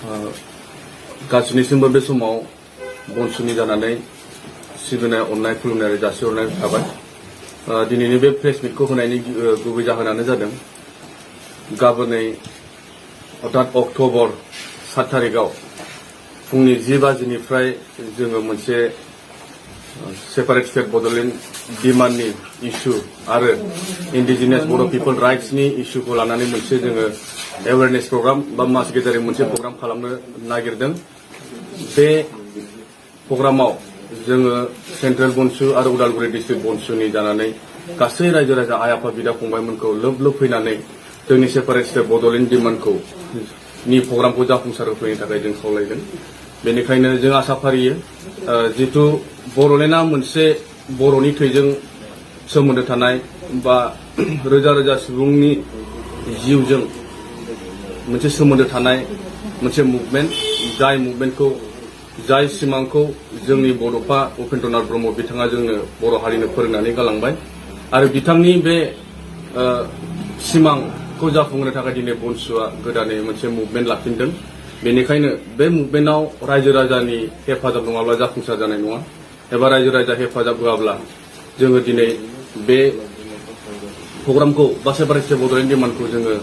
गासैनिसिमबो बे समाव बनसुनि जानानै सिबिनाय अननाय खुलुमनाय जासिहरनाय थाबाय। दिनैनि बे प्रेस मिटखौ होनायनि गुबै जाहोनानो जादों गाबोनै अर्थात अक्ट'बर 7 तारिखआव फुंनि 10 बाजिनिफ्राय जोङो मोनसे सेपारेट स्टेट बड'लेण्ड डिमान्डनि इस्यु आरो इन्डिजिनियास बर' पिपल राइट्सनि इस्युखौ लानानै मोनसे जोङो एवेयारनेस प्रग्राम बा मास गेदारिं मोनसे प्रग्राम खालामनो नागिरदों। बे प्रग्रामाव जोङो सेन्ट्रेल बनसु आरो उदालगुरि डिस्ट्रिक्ट बनसुनि जानानै गासै रायजो राजा आइ आफा बिदा फंबायमोनखौ लोब लोब फैनानै जोंनि सेपारेट स्टेट बड'लेण्ड डिमान्डखौ नि प्रग्रामखौ जाफुंसार होफैनो थाखाय जों खावलायदों। बेनिखायनो जों आसा फारियो जितु बड'लेण्डआ मोनसे बर'नि थैजों सोमोन्दो थानाय बा रोजा रोजा सुबुंनि जिउजों मोनसे सोमोन्दो थानाय मोनसे मुभमेन्ट, जाय मुभमेन्टखौ जाय सिमांखौ जोंनि बड'फा उपेन्द्रनाथ ब्रह्म बिथाङा जोंनो बर' हारिनो फोरोंनानै गालांबाय आरो बिथांनि बे सिमांखौ जाफुंहोनो थाखाय दिनै बनसुआ गोदानै मोनसे मुभमेन्ट लाफिनदों। बेनिखायनो बे मुभमेन्टआव रायजो राजानि हेफाजाब नङाब्ला जाफुंसार जानाय नङा एबा रायजो राजा हेफाजाब होआब्ला जोङो दिनै बे प्रग्रामखौ बा सेपारेट स्टेट बड'लेण्ड डिमान्डखौ जोङो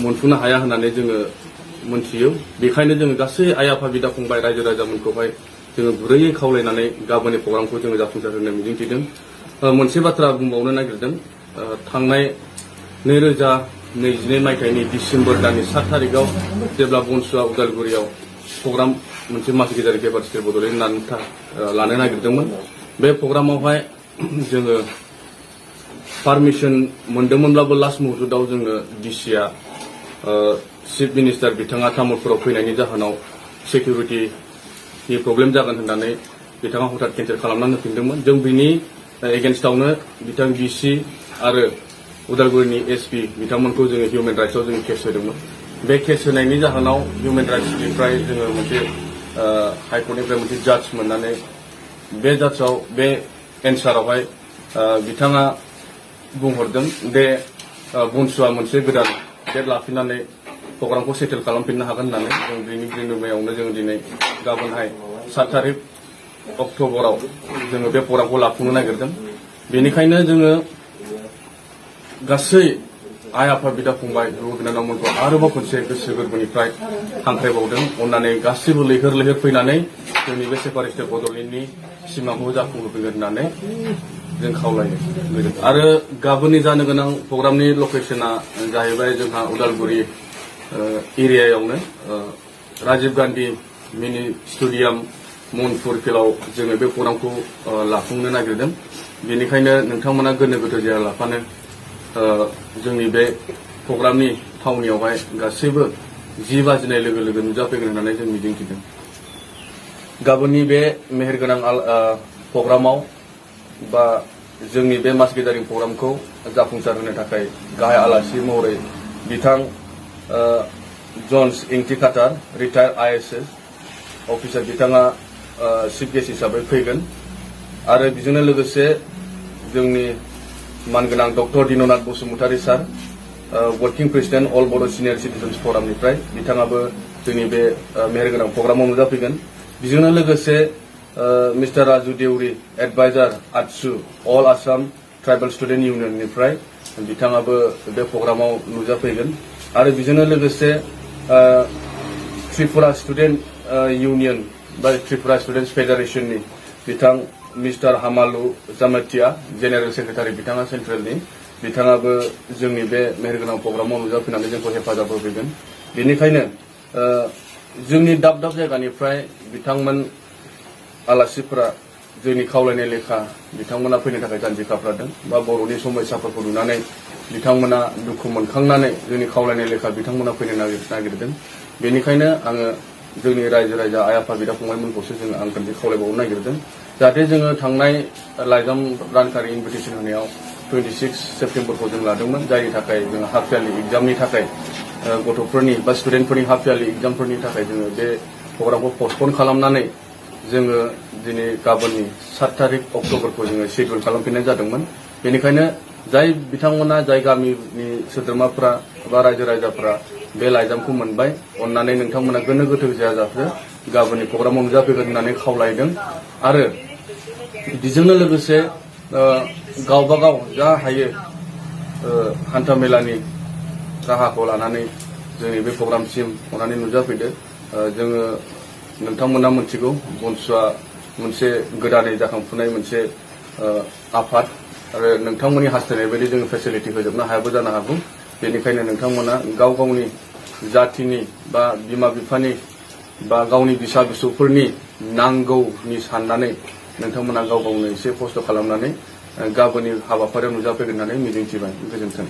मोनफुंनो हाया होननानै जोङो मोनथियो। बेखायनो जोङो गासै आइ आफा बिदा फंबाय रायजो राजामोनखौहाय जोङो गुरैयै खावलायनानै गाबोननि प्रग्रामखौ जोङो जाफुंसार होनो मिजिंथिदों। मोनसे बाथ्रा बुंबावनो नागिरदों। थांनाय 2022 मायथाइनि डिसेम्बर दाननि 7 तारिखआव जेब्ला बनसुआ उदालगुरियाव प्रग्राम मोनसे मास गेदारिं सेपारेट स्टेट बड'लेण्ड लानो नागिरदोंमोन। बे प्रग्रामावहाय जोङो पारमिसन मोनदोंमोनब्लाबो लास्ट मुहुर्तआव जोङो डिसिआ चिफ मिनिस्टार बिथाङा तामुलपुराव फैनायनि जाहोनाव सिकिउरिटिनि प्रब्लेम जागोन होननानै बिथाङा हठात केन्सेल खालामनानै होफिनदोंमोन। जों बिनि एगेन्स्टआवनो बिथां डिसि आरो उदालगुरिनि एसपि बिथांमोनखौ जोङो हिउमेन राइट्सआव जोङो केस होदोंमोन। बे केस होनायनि जाहोनाव हिउमेन राइट्सनिफ्राय जोङो मोनसे हाइकर्टनिफ्राय मोनसे जाज मोननानै बे जाजआव बे एन्सारावहाय बिथाङा बुंहरदों दे बनसुआ मोनसे गोदान डेट लाफिननानै प्रग्रामखौ सेटेल खालामफिननो हागोन होननानै जों बेनि बिनिमयावनो जों दिनै गाबोनहाय 7 तारिख अक्ट'बराव जोङो बे प्रग्रामखौ लाफुंनो नागिरदों। बेनिखायनो जोङो गासै आइ आफा बिदा फंबाय बिब' बिनानावमोनखौ आरोबाव खनसे गोसो गोरबोनिफ्राय हांख्रायबावदों। अननानै गासैबो लैहोर लैहोर फैनानै जोंनि बे सेपारेट स्टेट बड'लेण्डनि सिमांखौ जाफुंहोफैगोन होननानै जों खावलायो। आरो गाबोननि जानो गोनां प्रग्रामनि लकेसना जाहैबाय जोंहा उदालगुरि एरियायावनो राजीव गान्धी मिनि स्टेडियाम मनपुर फिल्डआव जोङो बे प्रग्रामखौ लाफुंनो नागिरदों। बेनिखायनो नोंथांमोना गोनो गोथो जायालाफानो जोंनि बे प्रग्रामनि थावनियावहाय गासैबो 10 बाजिनाय लोगो लोगो नुजाफैगोन होननानै जों मिजिंथिदों। गाबोननि बे मेहेरगोनां प्रग्रामाव बा जोंनि बे मास गेदारिं प्रग्रामखौ जाफुंसार होनो थाखाय गाहाय आलासि महरै बिथां जन्स इंथि काटार रिटायार्ड IAS अफिसार बिथाङा चिफ गेस्ट हिसाबै फैगोन आरो बेजोंनो लोगोसे जोंनि मानगोनां डक्टर दिननाथ बसुमतारी सार वर्किं प्रेसिडेन्ट अल बड' सिनियर सिटिजेन्स फरामनिफ्राय बिथाङाबो जोंनि बे मेहेरगोनां प्रग्रामाव नुजाफैगोन। बेजोंनो लोगोसे मिस्टार राजु देउरि एडभाइजार आटसु अल आसाम ट्राइबेल स्टुडेन्ट इउनियननिफ्राय बिथाङाबो बे प्रग्रामाव नुजाफैगोन आरो बेजोंनो लोगोसे त्रिपुरा स्टुडेन्ट इउनियन बा त्रिपुरा स्टुडेन्टस फेडारेशननि बिथां मिस्टार हामालु जामातिया जेनेरेल सेक्रेटारि बिथाङा सेन्ट्रेलनि बिथाङाबो जोंनि बे मेहेरगोनां प्रग्रामाव नुजाफैनानै जोंखौ हेफाजाब होफैगोन। बेनिखायनो जोंनि दाब दाब जायगानिफ्राय बिथांमोन आलासिफोरा जोंनि खावलायनाय लेखा बिथांमोना फैनो थाखाय जानजि खाफ्रादों बा बर'नि समस्याफोरखौ नुनानै बिथांमोना दुखु मोनखांनानै जोंनि खावलायनाय लेखा बिथांमोना फैनो नागिरदों। बेनिखायनो आङो जोंनि रायजो राजा आइ आफा बिदा फंबायमोनखौसो जोङो आं खनसे खावलायबावनो नागिरदों जाहाथे जोङो थांनाय लाइजाम रानखारि इनभिटेसन होनायाव 26 सेप्तेम्बरखौ जों लादोंमोन, जायनि थाखाय जोङो हाफ यारलि एग्जामनि थाखाय गथ'फोरनि बा स्टुडेन्टफोरनि हाफ यारलि एग्जामफोरनि थाखाय जोङो बे प्रग्रामखौ पस्टपन खालामनानै जोङो दिनै गाबोननि 7 तारिख अक्ट'बरखौ जोङो शेड्युल खालामफिननाय जादोंमोन। बेनिखायनो जाय बिथांमोना जाय गामिनि सोद्रोमाफोरा बा रायजो राजाफोरा बे लाइजामखौ मोनबाय अन्नानै नोंथांमोना गोनो गोथो जायाजासे गाबोननि प्रग्रामाव नुजाफैगोन होननानै खावलायदों आरो बेजोंनो लोगोसे गावबा गाव जा हायो हान्था मेलानि राहाखौ लानानै जोंनि बे प्रग्रामसिम अन्नानै नुजाफैदो जोङो नोंथांमोना मिथिगौ बनसुआ मोनसे गोदानै जाखांफुनाय मोनसे आफाद आरो नोंथांमोननि हास्थायनाय बायदि जोङो फेसिलिटि होजोबनो हायाबो जानो हागौ बेनिखायनो नोंथांमोना गाव गावनि जाथिनि बा बिमा बिफानि बा गावनि बिसा बिसौफोरनि नांगौनि साननानै नोंथांमोना गाव गावनो एसे खस्थ' खालामनानै गाबोननि हाबाफारियाव नुजाफैगोन होननानै मिजिंथिबाय गोजोन्थों।